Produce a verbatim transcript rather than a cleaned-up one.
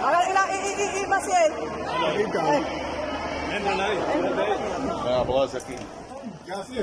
Ahora, y la, y, y, y, y más bien. Ah, bro, ese aquí. ¿Qué hace?